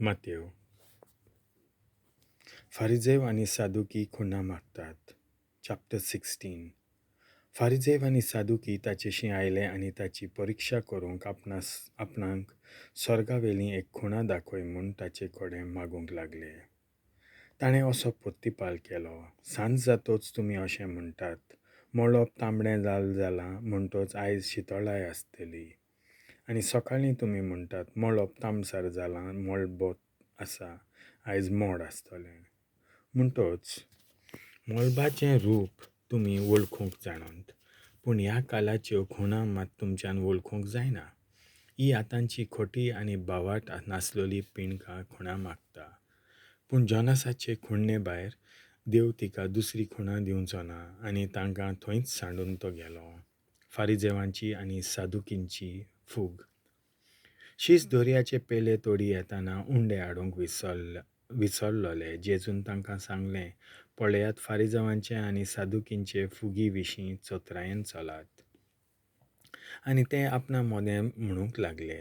मातेव. फारिजेव आनी सादुकी खुणा मागतात. चॅप्टर 16. फारिजेव आनी सादुकी ताचेशीं आयले आनी ताची परिक्षा करूंक आपणाक स्वर्गावेली एक खुणा दाखय म्हूण ताचे कडेन मागूंक लागले. ताणें असो प्रतिपाल केलो, सांज जातोच तुमी अशें म्हणटात, मळब तांबडें लाल जालां म्हणटोच आयज शितोळाय आसतली. आनी सकाळीं तुमी म्हणटात, मळब तांबसार जालां, मळब आसा, आयज मोड आसतलें. म्हणटोच मळबाचें रूप तुमी वळखूंक जाणात, पूण ह्या कालाच्यो खुणा मात तुमच्यान वळखूंक जायना. ही आतांची खोटी आनी बावाट नासलोली पिणकां खुणा मागता, पूण जॉनासाचे खुणणे भायर देव तिका दुसरी खुणा दिवचो ना. आनी तांकां थंयच सांडून तो गेलो. फारिजेवांची आनी सादुकींची फूग. शीस दर्याचे पेले तोडी येताना उंडे हाडूंक विसरलोले. जेजून तांकां सांगलें, पळयात, फारिजेवांचे आनी सादुकींचे फुगी विशीं चत्रायेन चलात. आनी ते आपणा मोदें म्हणूंक लागले,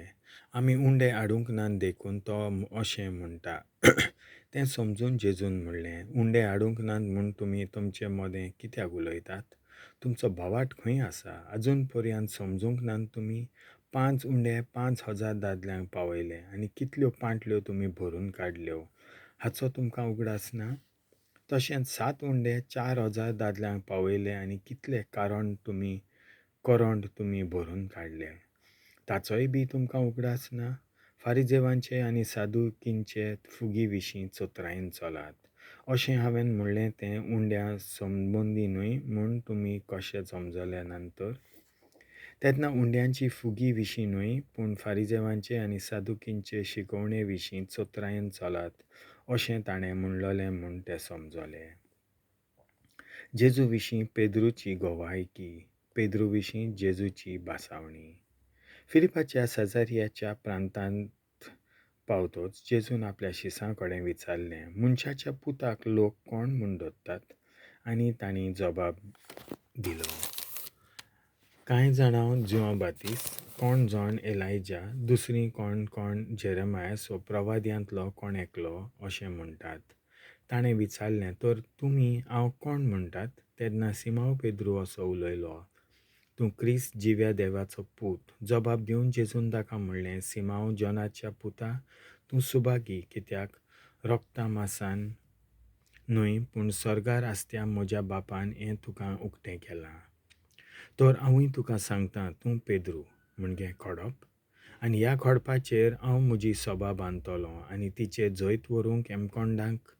आमी उंडे हाडूंक नात देखून तो अशें म्हणटा. तें समजून जेजून म्हणलें, उंडे हाडूंक नात म्हूण तुमी तुमचे मोदें कित्याक उलयतात? तुमचो भावाट खंय आसा? अजून पर्यंत समजूंक नात तुमी? 5 उंडे 5000 दादल्यांक पावयले आनी कितल्यो पांटल्यो तुमी भरून काडल्यो हाचो तुमकां उगडास ना? तशेंच 7 उंडे 4000 दादल्यांक पावयले आनी कितले करंड तुमी भरून काडले ताचोय बी तुमकां उगडास ना? फारिजेवांचे आनी सादुकींचे फुगी विशीं चत्रायेन चलात. अशें हांवें म्हणलें तें उंड्या संबंदी न्हय म्हूण तुमी कशें समजले नंतर? तेन्ना उंड्यांची फुगी विशीं न्हय, पूण फारिजेवांचे आनी सादुकींचे शिकवणे विशीं चत्रायेन चलात अशें ताणें म्हणलोलें म्हूण ते समजले. जेजू विशीं पेद्रूची गवायकी. पेद्रू विशीं जेजूची भासावणी. फिलिपाच्या सेजारियाच्या प्रांतांत पावतोच जेजून आपल्या शिसां कडेन विचारलें, मनशाच्या पुताक लोक कोण म्हूण धरतात? आनी तांणी जबाब दिलो, कांय जाणां जुआंव बातीस, कोण जाण एलायजा, दुसरीं कोण कोण जेरेमायस वो प्रवाद्यांतलो कोण एकलो अशें म्हणटात. ताणें विचारलें, तर तुमी हांव कोण म्हणटात? तेन्ना सिमांव पेद्रू असो उलयलो, तूं क्रिस्त जिव्या देवाचो पूत. जबाब दिवन जेजून ताका म्हणलें, सिमांव जॉनाच्या पुता, तूं सुभागी, कित्याक रोगता मासान न्हय पूण स्वर्गार आसत्या म्हज्या बापान हें तुका उक्तें केलां. तर हांवूय तुका सांगता, तूं पेद्रू म्हणजे खडप, आनी ह्या खडपाचेर हांव म्हजी सभा बांदतलो आनी तिचे जैत व्हरूंक एमकोंडाक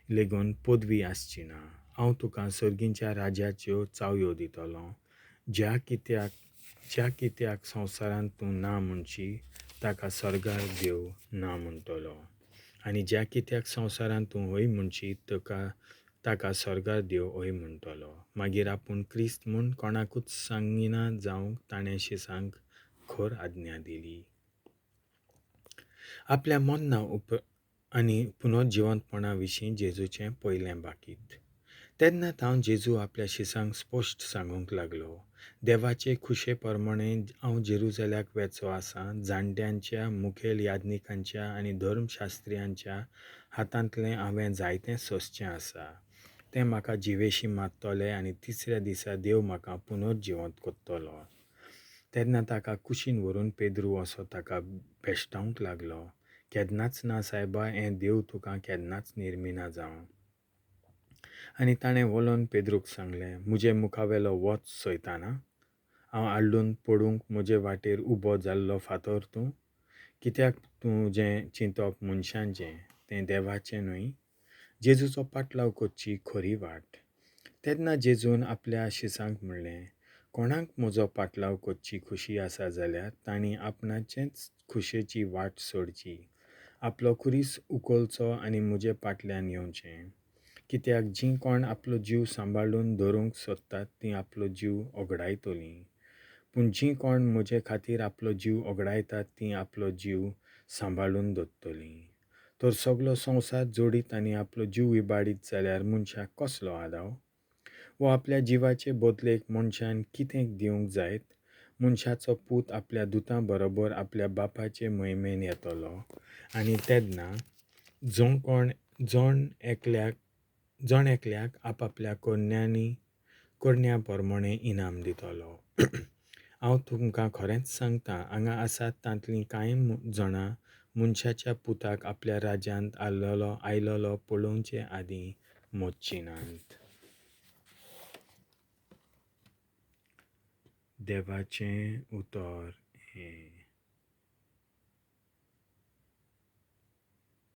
लेगून पदवी आसची ना. हांव तुका सर्गींच्या राज्याच्यो चावयो दितलो. ज्या कित्याक संवसारांत तूं ना म्हणशी ताका स्वर्गार देव ना म्हणटलो, आनी ज्या कित्याक संवसारांत तूं हय म्हणशी ताका स्वर्गार देव हय म्हणटलो. मागीर आपूण क्रिस्त म्हूण कोणाकूच सांगिना जावंक ताणें शिसांक खर आज्ञा दिली. आपल्या मरणा आनी पुनर्जिवंतपणा विशीं जेजूचें पयलें बाकीत. तेन्ना तावन जेजू आपल्या शिसांक स्पश्ट सांगूंक लागलो, देवाचे खुशे प्रमाणे हांव जेरुजाल्याक वेचो आसा. जाणट्यांच्या, मुखेल याज्ञिकांच्या आनी धर्मशास्त्रियांच्या हातांतलें हांवें जायतें सोंसचें आसा. तें म्हाका जिवेशी मारतले आनी तिसऱ्या दिसा देव म्हाका पुनर्जिवंत करतलो. तेन्ना ताका कुशीन व्हरून पेद्रू असो ताका भेश्टावंक लागलो, केन्नाच ना सायबा, हें देव तुका केन्नाच निर्मिना जावं. आनी ताणें वलोवन पेद्रूक सांगलें, म्हजे मुखावेलो वच सैताना, हांव आडलून पडूंक म्हजे वाटेर उबो जाल्लो फातर तूं. कित्याक तुजें चिंतप मनशांचें, तें देवाचें न्हय. जेजूचो पाटलाव करची खरी वाट. तेन्ना जेजून आपल्या शिसांक म्हणलें, कोणाक म्हजो पाटलाव करची खुशी आसा जाल्यार तांणी आपणाचेच खुशेची वाट सोडची, आपलो खुरीस उखलचो आनी म्हजे पाटल्यान येवचें. कित्याक जीं कोण आपलो जीव सांबाळून धरूंक सोदतात तीं आपलो जीव ओगडायतलीं, पूण जीं कोण म्हजे खातीर आपलो जीव ओगडायतात तीं आपलो जीव सांबाळून दवरतलीं. तर सगलो संवसार जोडीत आनी आपलो जीव इबाडीत जाल्यार मनशाक कसलो आदाव? वो आपल्या जिवाचे बदलेक मनशान कितें दिवंक जायत? मनशाचो पूत आपल्या दुतां बरोबर आपल्या बापाचे म्हयमेन येतलो आनी तेन्ना जो कोण जण एकल्याक जण एकल्याक आपापल्या करण्यांनी करण्या प्रमाणें इनाम दितलो. हांव तुमकां खरेंच सांगता, हांगा आसात तांतलीं कांय जाणां मनशाच्या पुताक आपल्या राज्यांत आयलोलो पळोवचे आदीं मरचीं नात. देवाचें उतर हें.